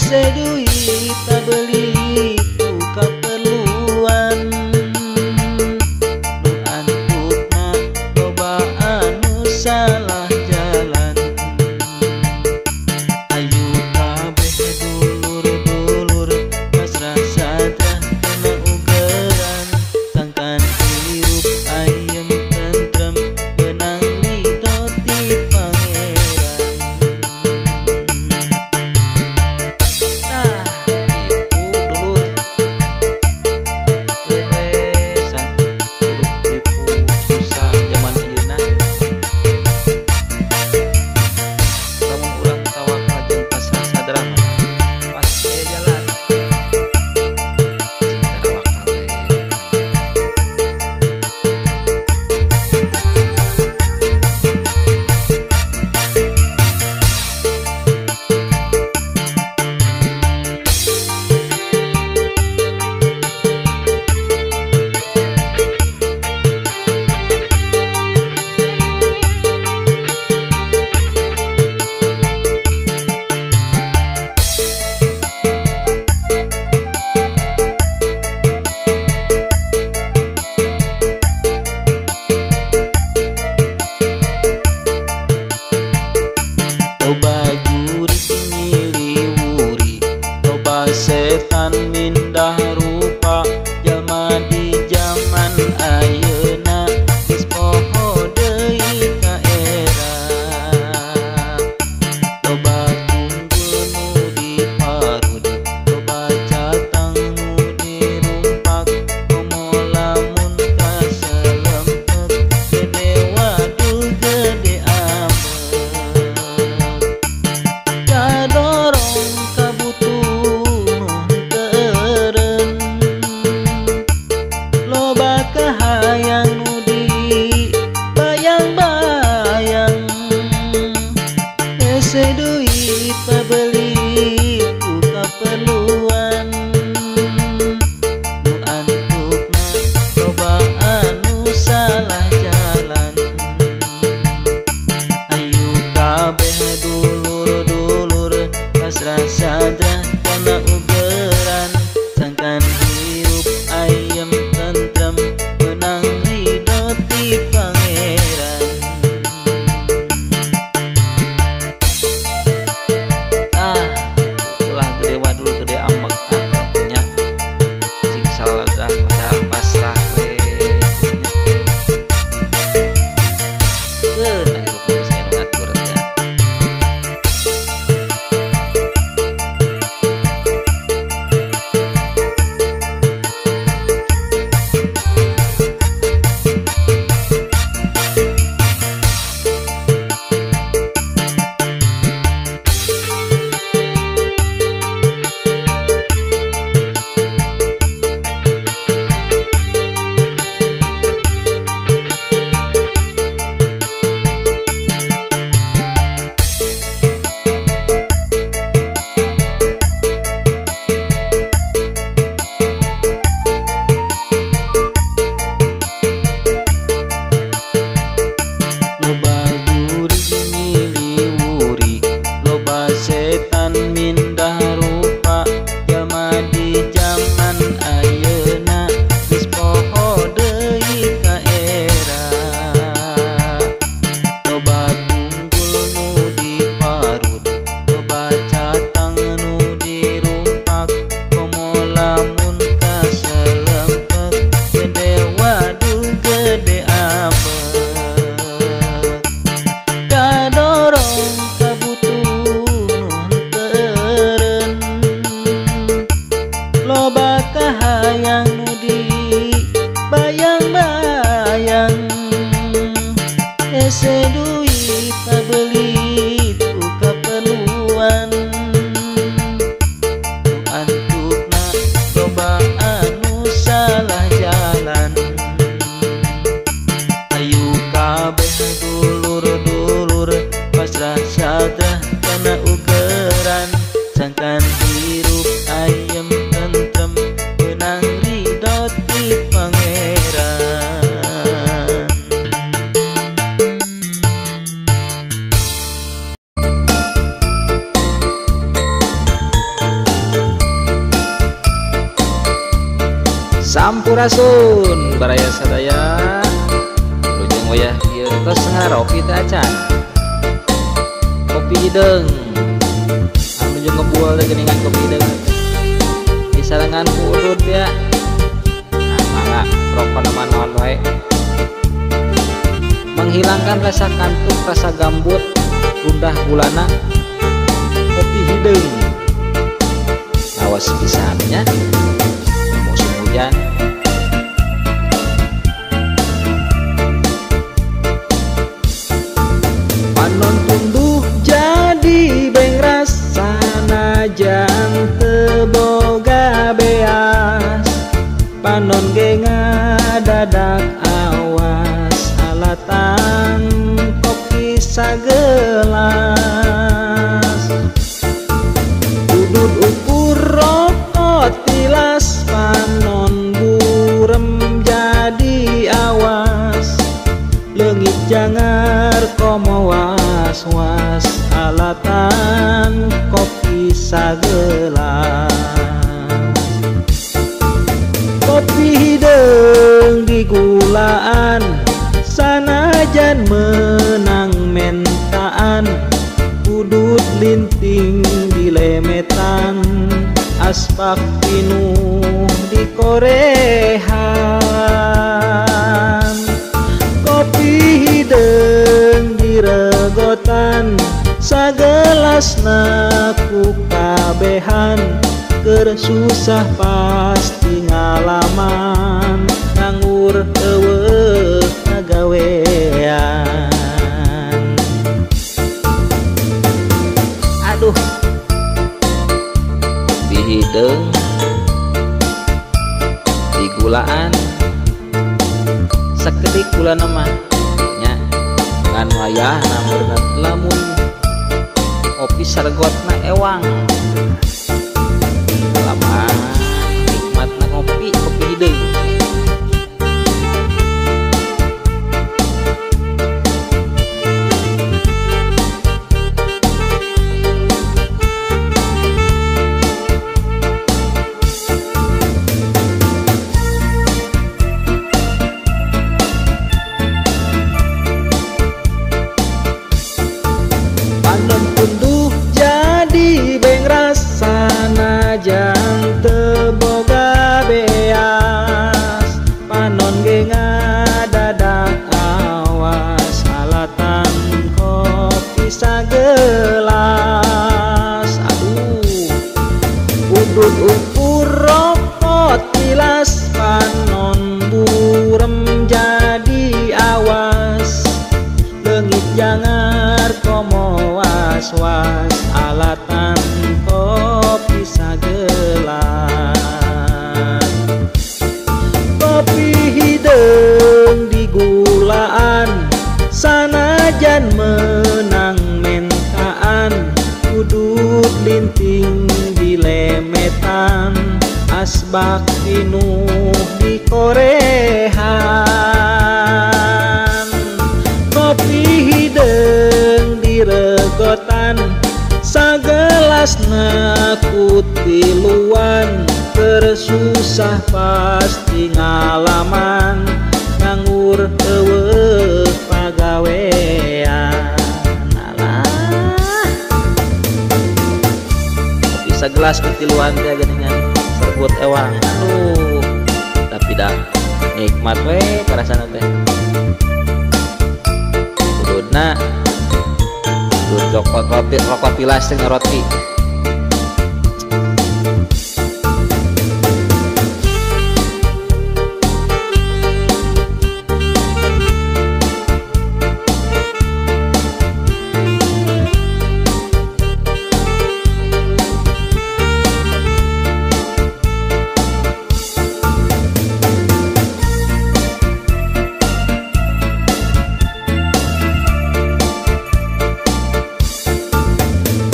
Hese duit pabeli ku kaperluan nu antukna loba anu salah jalan. Ayu kabeh dulur-dulur pasrah sadrah kana ugeran sangkan hirup ayem tentrem benang ridho ti Pangeran. Nah, itu dulur beresan hirup tipu susah zaman ayeuna. Lamun urang tawakal jeung pasrah sadrah mah pasti aya jalan. Cing tarawakal we. Loba jurig nyiliwuri, loba setan mindah rupa, jalma di jaman ayeuna geus poho deui ka era. Loba tunggul nu diparud, loba catang nu dirumpak, komo lamun kaselempet gede wadul gede ambek. Kadorong kabutuh nu teu eureun, loba kahayang nu dibayang-bayang. Hese duit pabeli ku kaperluan nu antukna loba anu salah jalan. Ayu kabeh dulur-dulur pasrah sadrah kana ugeran sangkan hirup ayem tentrem menang ridho ti Pangeran. Ah, ulah gede wadul gede ambek ah nya. Cing salah pasrah we. Keun hirup geus aya nu ngatur teh. Loba jurig nyiliwuri, loba setan mindah rupa, jalma di jaman ayeuna geus poho deui ka era. Loba tunggul nu diparud, loba catang nu dirumpak, komo lamun kaselempet gede wadul gede ambek. Kadorong kabutuh nu teu eureun, loba kahayang nu dibayang-bayang. Hese duit pabeli ku kaperluan nu antukna loba anu salah jalan. Ayu kabeh dulur-dulur pasrah sadrah kana ugeran sangkan hirup ayem tentrem menang ridho ti Pangeran. Sampurasun baraya sadaya. Lujeng wayah ieu tos ngaropi teh acan. Kopi hideung. Anu jeung ngebual teh geuningan kopi hideung. Disarengan ku udud ya. Nah, mangga rokona mah naon wae. Menghilangkan rasa kantuk, rasa gambut, gundah gulana. Kopi hideung. Awas pisan nya. Musim hujan. Panon tunduh jadi bengras sanajan teu boga beas. Panon ge ngadadak awas alatan kopi sagelas. Udud ukur rokok tilas panon burem jadi awas. Leungit jangar komo was-was alatan kopi sagelas. Kopi hideung digulaan sanajan menang mentaan. Udud linting dilemetan aspak pinuh dikorehan. Kopi hideung diregotan sagelasna ku kabehan. Keur susah pasti ngalaman nganggur eueuh ngagawean. Aduh, kopi hideung digulaan sakedik gulana mah nya ngan wayahna meureun lamun kopi saregotna ewang. Lama nikmatna ngopi kopi hideung. Panon tunduh jadi bengras sanajan teu boga beas. Panon ge ngadadak awas alatan kopi sagelas. Aduh, udud ukur rokok tilas panon burem jadi awas. Leungit jangar komo was-was alatan kopi sagelas. Kopi hideung digulaan sanajan menang mentaan. Udud linting dilemetan asbak pinuh dikorehan. Kopi hideung diregotan sagelasna ku tiluan. Keur susah pasti ngalaman nganggur eueuh pagawean. Alah, kopi sagelas ku tiluan teh geuningan serbut ewang. Aduh, tapi dah nikmat we karasana teh. Ududna udud rokok roti, rokok tilas teh roti.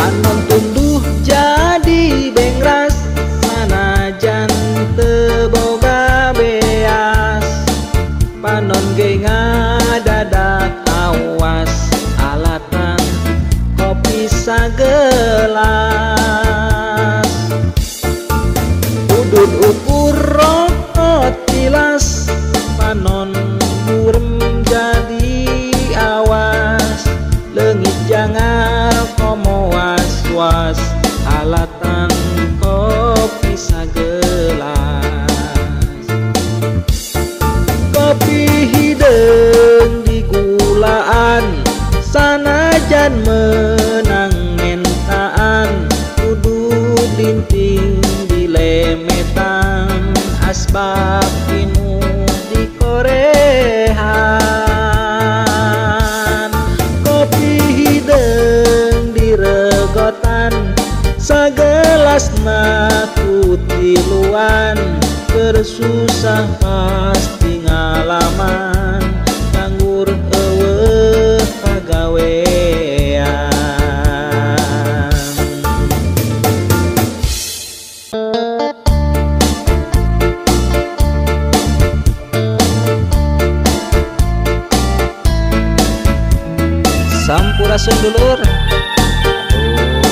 Panon tunduh jadi bengras sanajan teu boga beas. Panon ge ngadadak awas alatan kopi sagelas. Udud ukur rokok Linting dilemetan asbak inu dikorehan kopi hideung diregotan sagelasna ku tiluan keur susah pasti ngalaman nganggur eueuh pagawean. Sampurasun dulur. Aduh,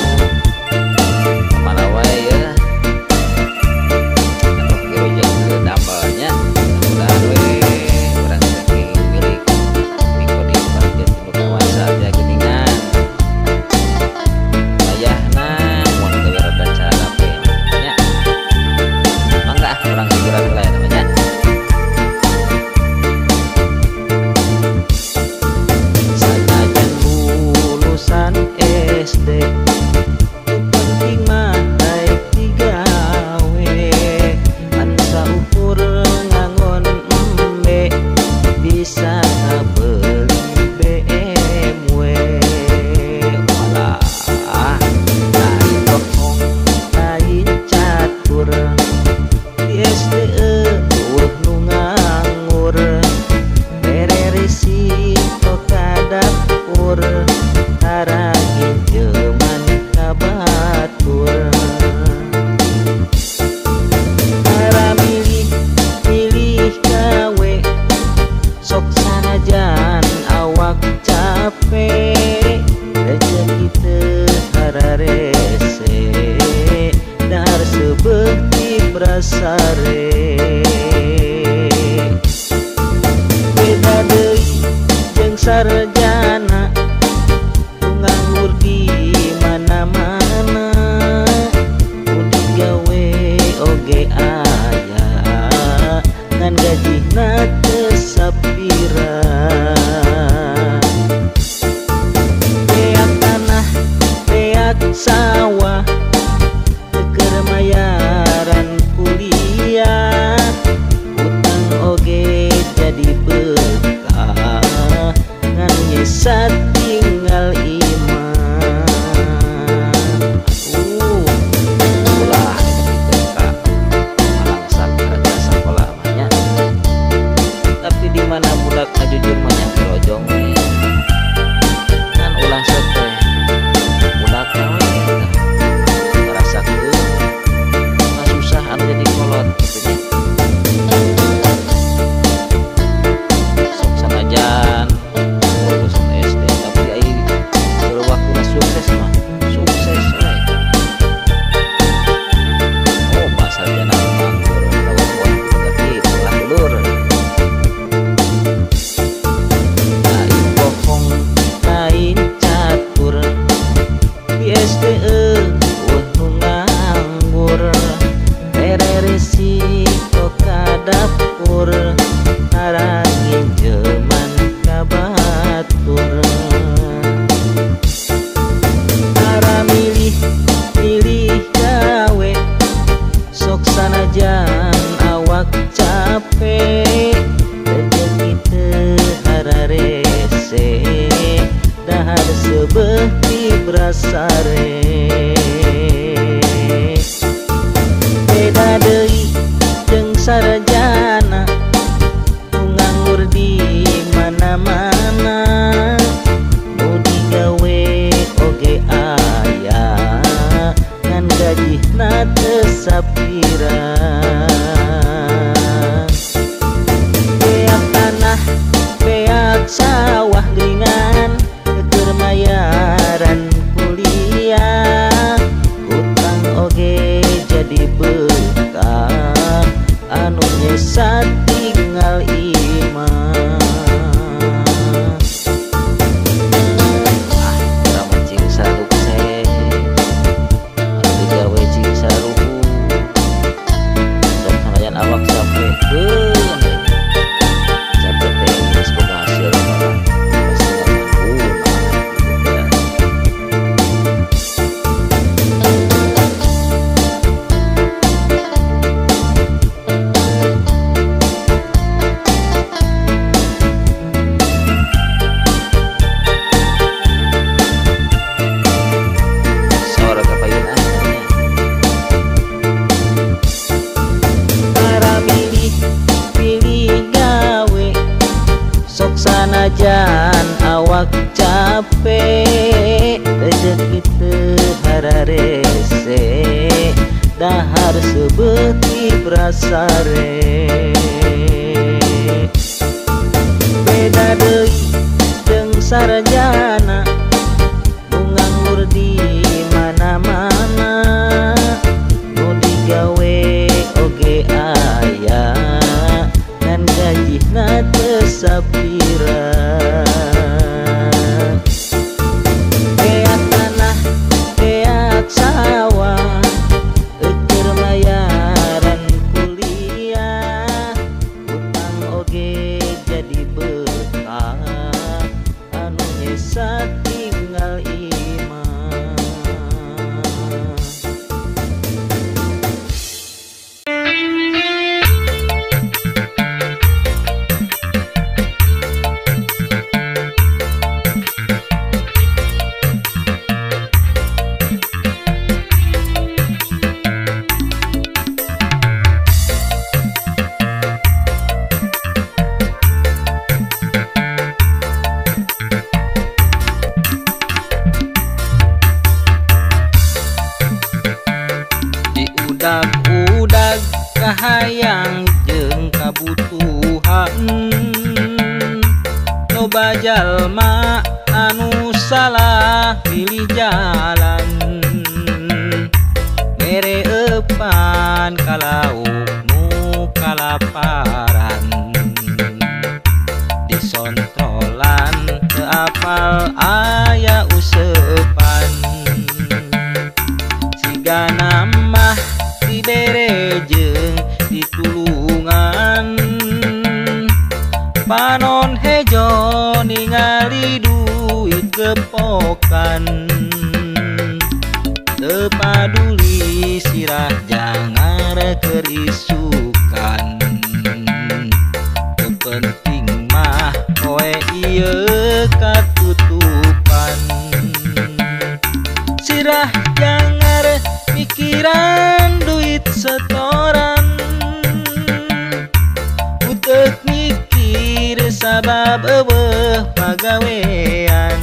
kemana wae ya? Aduh, kieu dambalnya. Mudah-mudahan we urang saking milik Miko di bagian timur kawasa ya geuningan. Wayahna mun gawe rada carape nya. Mangga ah urang hiburan heula ya namanya. SD penting mah daek digawe pan saukur ngangon embe bisa ngabeli BMW. Walah, lain bohong lain catur di SD eueuh nu nganggur bere risiko ka dapur nginjeman ka batur. Tara milih-milih gawe sok sanajan awak capek rejeki teu hararese dahar seubeuh brasare. Beda deui jeung sarjana nganggur di mana-mana nu digawe oge aya ngan gajihna teu sapira. Beak tanah beak sawah teu keur mayaran kuliah utang oge jadi bekah ngan nyesat tinggal iman. Aduh, ulah kita malangsak kerja sekolah mah. Tapi di mana budak ngajujur mah nya pirojong we. Ngan ulah sok teh budak we tah ngarasakeun susah anu jadi kolot kitu nya. Sok sanajan lulusan SD tapi ai waktuna sukses mah sukses we. Oh, sarjana nganggur kawan kitu lah dulur. Lain bohong lain catur di SD eueuh nu nganggur bere risiko ka dapur tara nginjeman ka batur. Tara milih-milih gawe sok sanajan awak capek rejeki teu hararese dahar seubeuh brasare. Beda deui jeung sarjana nu nganggur di mana-mana nu digawe oge aya ngan gajihna teu sapira. Beak tanah beak sawah geuningan keur mayaran kuliah utang oge jadi bekah anu nyesat tinggal iman. Ah, urang mah cing sarukses anu digawe cing saruhu sok sanajan awak sapekeun capek teh geus boga hasil. Dahar sebeti prasare beda deui jeung sarjana nu nganggur di mana-mana nu digawe oge aya ngan gajihna teu sapira. Beak tanah beak sawah keur mayaran kuliah utang oge jadi betah anu nyesa tinggal imah. Udag-udag kahayang jeung kabutuhan loba jalma anu salah milih jalan mere eupan ka lauk nu kalaparan disontrolan teu apal aya useupan sigana mah dibere jeung ditulungan panon hejo ningali duit gepokan teu paduli sirah jangar keur isukan teu penting mah poe ieu katutupan sirah jangar mikiran duit setoran utek mikir sabab eueuh pagawean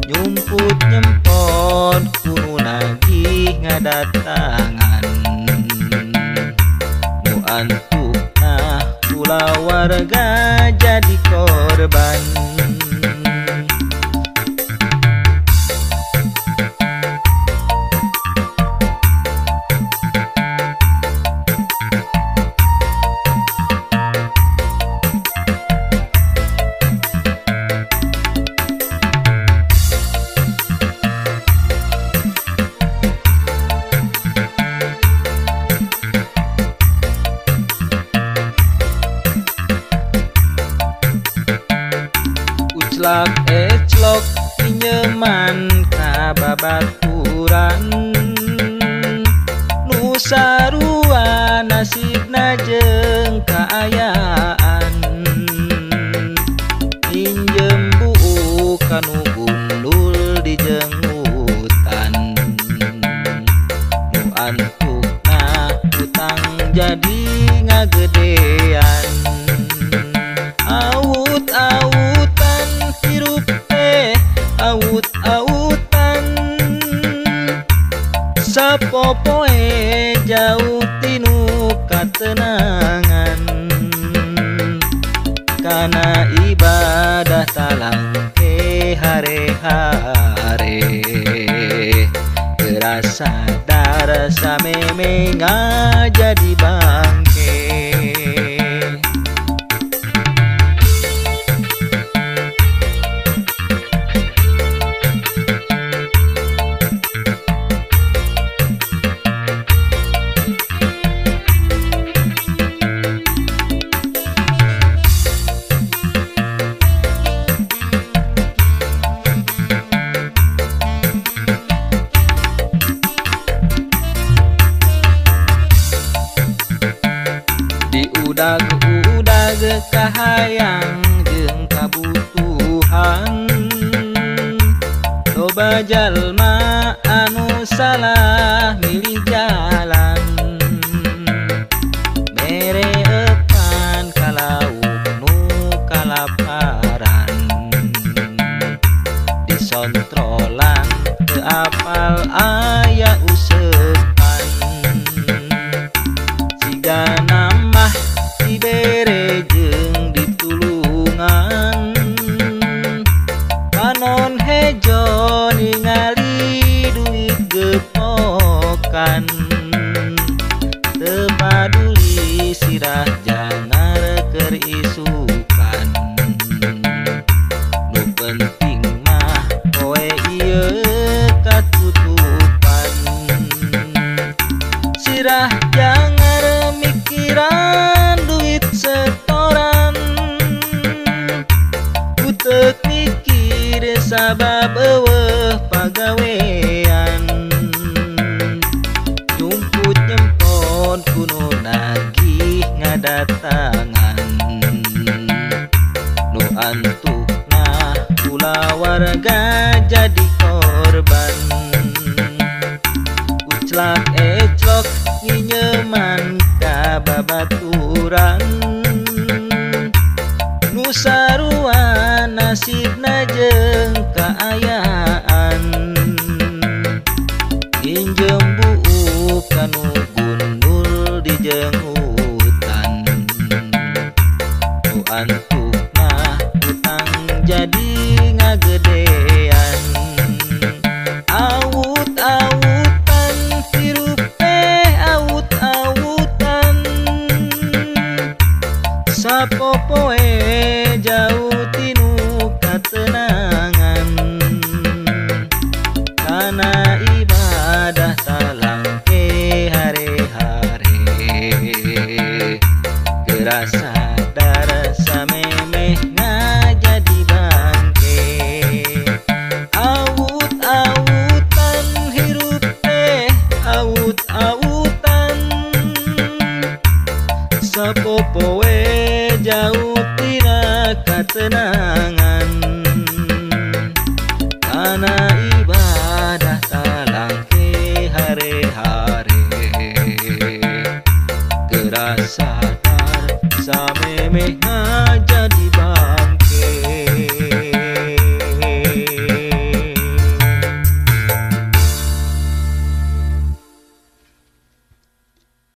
nyumput nyempot kudu nagih ngadatangan nu antukna kulawarga jadi korban. Uclak eclok pinyeman ka babaturan nu sarua nasibna jeung kaayaan pinjem buuk kanu gundul di jengutan nu antukna utang jadi ngagedean awut-awutan hirup teh awut-awutan sapopoe jauh tinu katenangan kana ibadah talangke hare-hare geura sadar sameme ngajadi bangke. Diudag-udag kahayang jeung kabutuhan loba jalma anu salah milih jalan mere eupan ka lauk nu kalaparan disontrolan teu apal aya useup. isukan. Teu paduli sirah jangar keur isukan. Nu penting mah poe ieu katutupan. Sirah jangar mikiran duit setoran. Utek mikir sabab eueuh pagawean. Nyumput nyempon kuno nagih ngadatangan. Nu antukna kulawarga jadi korban. Uclak eclok nginyeman ka babaturan. Nu sarua nasibna jeung kaayaan. Injem buuk kanu gundul di jengutan. Nu antukna utang jadi ngagedean. Awut-awutan hirup teh awut-awutan. Sapopoe jauh tinu katenangan. Kana ibadah talangke hare-hare. Geura sadar samemeh ngajadi bangke. Awut-awutan hirup teh awut-awutan. Sapopoe jauh tina katenangan. Kana ibadah talangke hare-hare. Geura sadar samemeh ngajadi bangke.